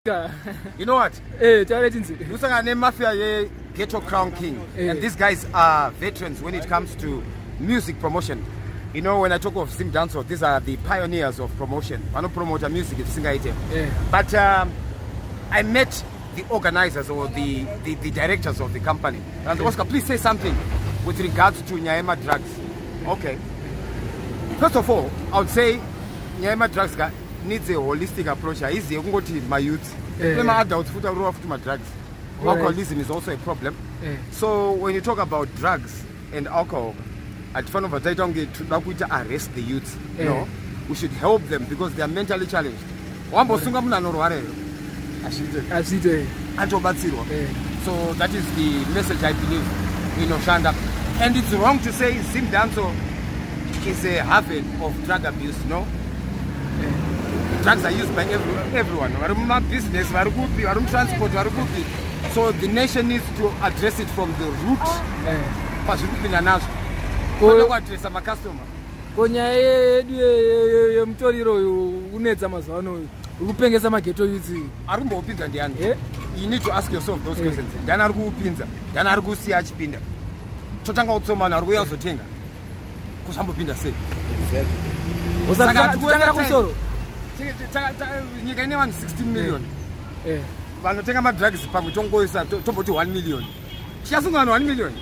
You know what? Taure tinzi. Kusangana nemafia ye-Ghetto Crown King. And these guys are veterans when it comes to music promotion. You know, when I talk of Zimdancehall, these are the pioneers of promotion. Vanopromota music zvisingaite. But I met the organizers or the directors of the company. And Oscar, please say something with regards to nyaya yemadrugs. Okay. First of all, I would say nyaya yemadrugs needs a holistic approach. Haizi yekungoti mayouth. Kune maadults futi arova futi madrugs. Alcoholism is also a problem. So when you talk about drugs and alcohol, hatifanira kubva taita kunge toda kuita arrest the youth. No, we should help them because they are mentally challenged. Wambosunga munhu anorwara here? Hazviite. Hazviite. Atobatsirwa. So that is the message I believe inoshanda. And it's wrong to say Zimdancehall is a haven of drug abuse. No, drugs are used by everyone. Vari mumabusiness, vari kupi, vari mutransport, vari kupi. So the nation needs to address it from the root, pazviri kupinda nazvo, kwete kuadresa macustomer. Ko nyaya yedu yemutoriro uyu unetsa mazuva ano, uyu uri kupengesa maghetto youths? Ari kumboupinza ndiani? Eh? You need to ask yourself those questions. Ndiani ari kuupinza? Ndiani ari kusiya achipinda? Totanga kutsomana, ari kuuya kuzotenga, kuzvambopinda sei? Saka Tangira kumusoro. Nyika ine vanhu 16 million vanotenga madrugs. Pamwe tongoisa tomboti 1 million, tichasunga vanhu 1 million?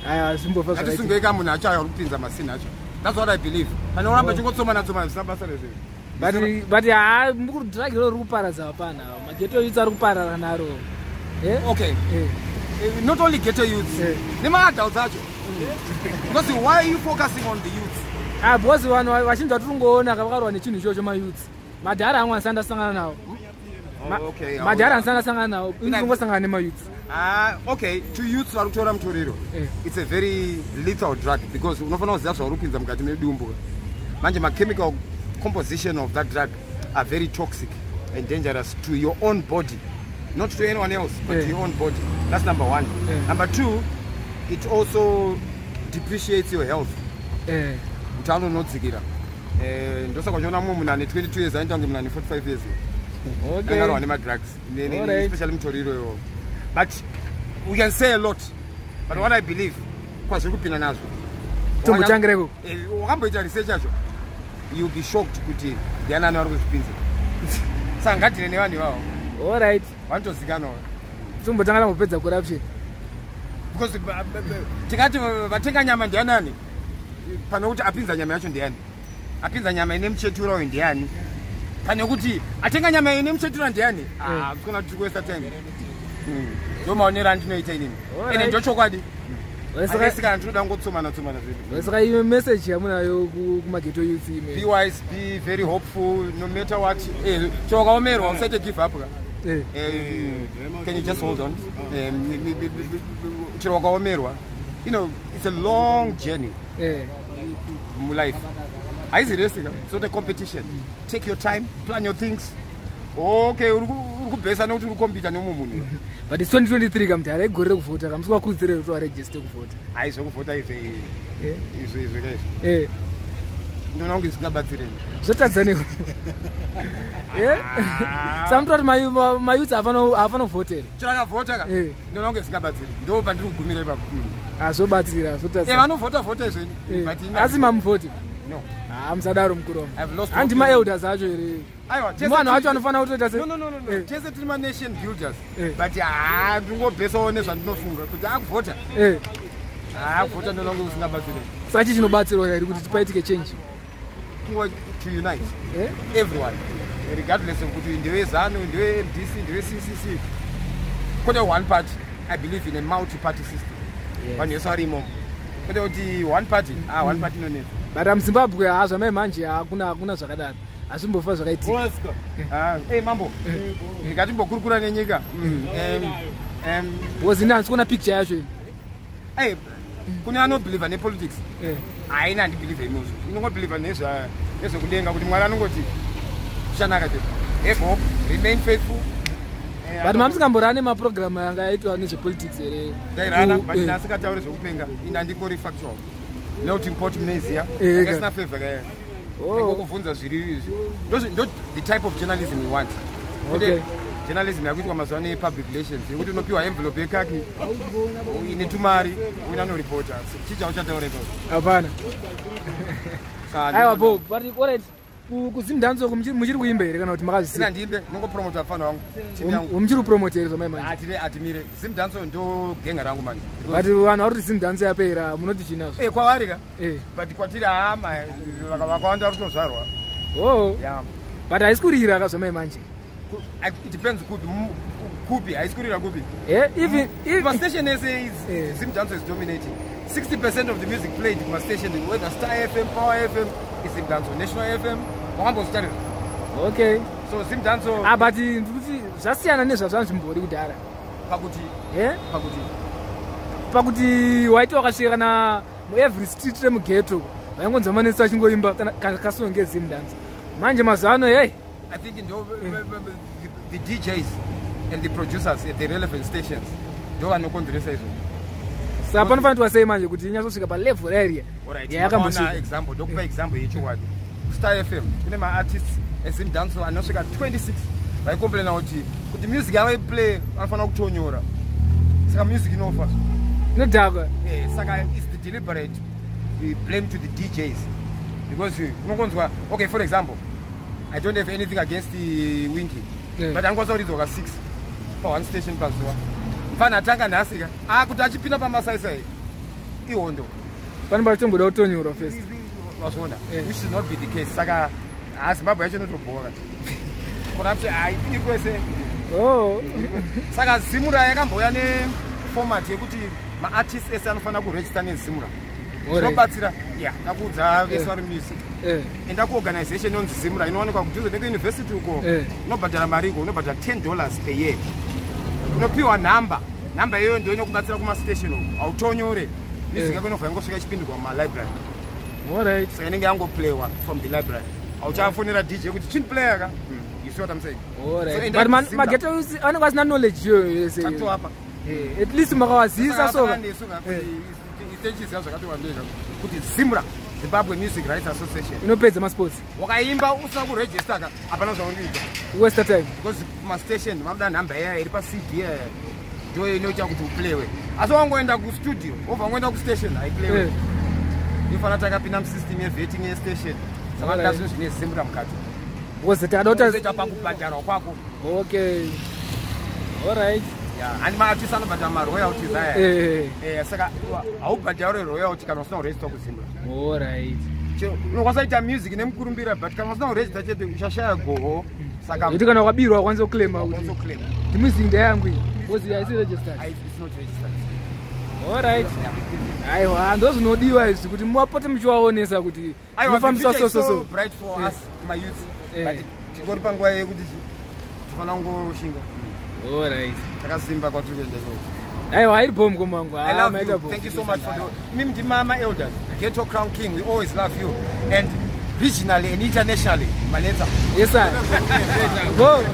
Aya, zvimbofa zvakaita. Ngatisungei ka munhu acho ayo ari kupinza masini acho. That's what I believe, pane kuramba chingotsomana tsomana zvisina basa rezvo. But ha, drug iro riri kuparadza vapana. Maghetto youths ari kuparara naro. Eh? Okay. Not only ghetto youths, nemaadults acho, because why are you focusing on the youths? Ah, because vanhu vazhinji vatiri kungoona vakarwa nechinhu ichocho mayouths. Madhara amwe andisati ndasangana nawo. Madhara andisati ndasangana nawo, ingosangana nemayouths. Ah, okay, to youths vari kutora mutoriro, it's a very lethal drug because unofanira kuziva zvauri kupinza mukati medumbu. Manje machemical composition of that drug are very toxic and dangerous to your own body, not to anyone else, but to your own body. That's number one. Number two, it also depreciates your health. Utano unodzikira. Ndosaka uchiona mumwe munhu ane 22 years anoita kunge munhu ane 45 years. Angarwa nemadrugs, especially mutoriro iwowo. But we can say a lot, but what I believe, kwazviri kupinda nazvo. Tombotangireko. Wakamboita research yacho, you'll be shocked kuti ndianani vari kuzvipinza. Saka ngadhire nevanhu ivavo. Vanotozikanwa. Tombotanga tambopedza corruption. Because tingati vatenga nyama ndianani, pane kuti apinza nyama yacho ndiani, apinza nyama ine muchetura uyu ndiani, pane kuti atenga nyama ine muchetura ndiani? Ah, kuona kuti tiri kuwaste time. Ndo maonero andinoita inini. Ende ndochokwadi. Asi kana tinoda kungotsomana tsomana zvedu. Saka ime message yamunayo kumaghetto youth ime? Be wise, be very hopeful no matter what. Chawakaomerwa, usaite give up ka. Can you just hold on? Chero wakaomerwa, it's a long journey mulife. Haizi race ka, it's not a competition. Take your time, plan your things. Okay, uri kubhesa nekuti uri kukompita nemumwe munhu. But its 2023 kamudhara, igore rekuvhota. Kamusi wakurudzire kuti waregister kuvhota. Hai, zvekuvhota izvo, izvo ka izvo, ndinoona kunge zvisingabatsireni. Zvotadza neko? Samutora kuti mayouths haafana kuvhotera? Chero akavhota ka, ndinoona kunge zvisingabatsiri. Ndo pandiri kugumira ipapo. Zvobatsira, zvotadza. Vanovhota vhota izveni, but Asi mamuvhoti? No. Ha, musadaro, mukuru wangu. I've lost Handi hope. maelders acho here? Aiwa, Vanhu vacho vanofanira kutoita se No, no, no, no, no. Tese tiri manation builders, Eh. but ha, ndingobhesawo nezvandinofunga kuti akuvhota, ha, kuvhota ndinoona kunge kusingabatsiri. Saka chii chinobatsirwa here kuti paitike change? Kungo to unite everyone, regardless of kuti ndeweZANU, ndewe-MDC, ndewe-CCC, kwete one party. I believe in a multi party system. Vanhu vese vari imomo, kwete kuti one party. Ah, one party inonetsa. But muZimbabwe, ha, zvamai manje hakuna zvakadaro, hazvimbofa zvakaitika. Ah, hey, mambo, ngatimbokurukura nenyika. Because ini handisi kuona picture yacho ini. Hey, kune anobhelievha nepolitics. Haina, handibhelievhe inozvo. Inongobhelievha nezvekudenga, kuti Mwari anongoti zvichanaka chete. Have hope, remain faithful. But mamusingamborane mapurogiramu anga aitwa nezvepolitics here? Ndairana, but ndasingatauri zvekupenga. Ini handingori factual nekuti import munoiziya. Akasina favor kaya. Ngokubvunza zviri ndo the type of journalism we want. Journalism yakuitwa mazuva ano yepublic relations, yekuti unopiwa envelope yekaki ine tumari, uina noripota. Chii chauchataura ipapo? Hapana. Aiwa, bo, but alright, kuZimdancehall muchiri kuimba here kana kuti Sina? Makazvisiya? Ndimbe nongopromota fana wangu, timu yangu. Muchiri kupromota here zvamai manje? Atire, atimire. Zimdancehall ndo genga rangu manje. But vanhu vari kuti Zimdancehall yapera, munoti chinazvo? Eh, kwavari ka. Eh. But kwatiri hama vakawanda vari kutozvarwa. Oh. Yeah. But haisi kurira ka zvamai manje? It depends kupi, kupi haisi kurira kupi. Eh, even Mastation ese Eh. Zimdancehall is dominating. 60% of the music played kumastation, whether Star FM, Power FM, is Zimdancehall. National FM wakambozvitarira. Okay. So Zimdancehall Ah, but ndikuti zvasiyana nezvazvanzvimbori kudhara. Pakuti? Eh. Pakuti? Pakuti waiti wakasvika kana muevery street remughetto, vaingonzwa manesi achingoimba kana kasong keZimdancehall. Manje mazuva ano, hei. I think ndo the DJs and the producers at the relevant stations ndo vanokonzeresa izvozvo. Saka panofanira kuti wasei manje kuti inyatsosvika palevel area Alright, yayakambosvika? makaona example, ndokupa example yechokwadi. Star FM kune maartists eZimdancehall anosvika 26 vaikomplaina kuti music yavaiplay vanofanira kutonyora, saka music inofa. Inodhakwa. Eh, saka is the deliberate blame to the DJs, because unongonzwa, okay, for example, I don't have anything against the Winky, but angokwanisa kuridzwa ka 6 pa one station pazuva. Mfana atanga nhasi ka akuti achipinda pamasaisai ihondo. Pane pachitomboda kutonyorwa first. Wazviona? Eh. Which should not be the case. Saka ha, Zimbabwe yacho inotobhoka, corruption iri kwese. Oh. Saka Zimura yakambouya neformat yekuti maartist ese anofanira kuregister neZimura. Zvinobatsira ya ndakuudza vese vari music, enda kuorganization inonzi Zimura, inowanikwa kudhuze nekuuniversity uko. Unobhadhara mari iko, unobhadhara $10 per year, unopiwa nhamba. Nhamba iyoyo ndo inokubatsira kumastation uko, hautonyore music yako, inobva ingosvika ichipindirwa mumalibrary. Saka inenge yangoplaywa from the library, hauchafonera DJ kuti chindiplaya ka. You see what I'm saying? So enda But kuZimra. maghetto anenge asina knowledge iyoyo yese iyoyo. Tatoapa. Eh, at least makawazisa so. Itechiziva zvakati wandei kuti Zimra, Zimbabwe Music Rights Association, Inopedza masports. wakaimba usina kuregister ka, hapana zvauri kuita. Waste time. Because kumastation vanoda nhamba iya iri paCD iya, ndo inoita kuti uplaywe. Asi wangoenda kustudio, wobva wangoenda kustation, haiplaywe. Inofanira takapinda musystem yevetting yestation, saka vanoda zvinhu zvine Zimra mukati. Because takada kuti Uzoita pakubhadharwa kwako. Okay, alright. And maartist anobhadhara maroyalties aya. Eh, saka haubhadhari royalty kana usina kuregister kuZimra. Unokwanisa kuita music nemukurumbira, but kana usina kuregister chete uchashaya goho. Saka Kuti kana wakabirwa wakwanisa kuclaima kuti wakwanisa kuclaim. Kuti music ndeyangu iyi because haisi registered. It's not registered. Alright, aiwa, ndo zvinodiwa izvi, kuti muvapote muchivaonesa kuti Aiwa, the zvinofambiswa. future So is so so bright for us my youth, but tingori panguva yekuti tofanira kungoshinga. Takasimba kwatiri kuenda ikoko. Aiwa, iri bho, mukoma wangu. I love you. Thank you so much for the Mimi Mama Elders, Ghetto Crown King. We always love you. And regionally and internationally, Manetsa. Yes sir, go.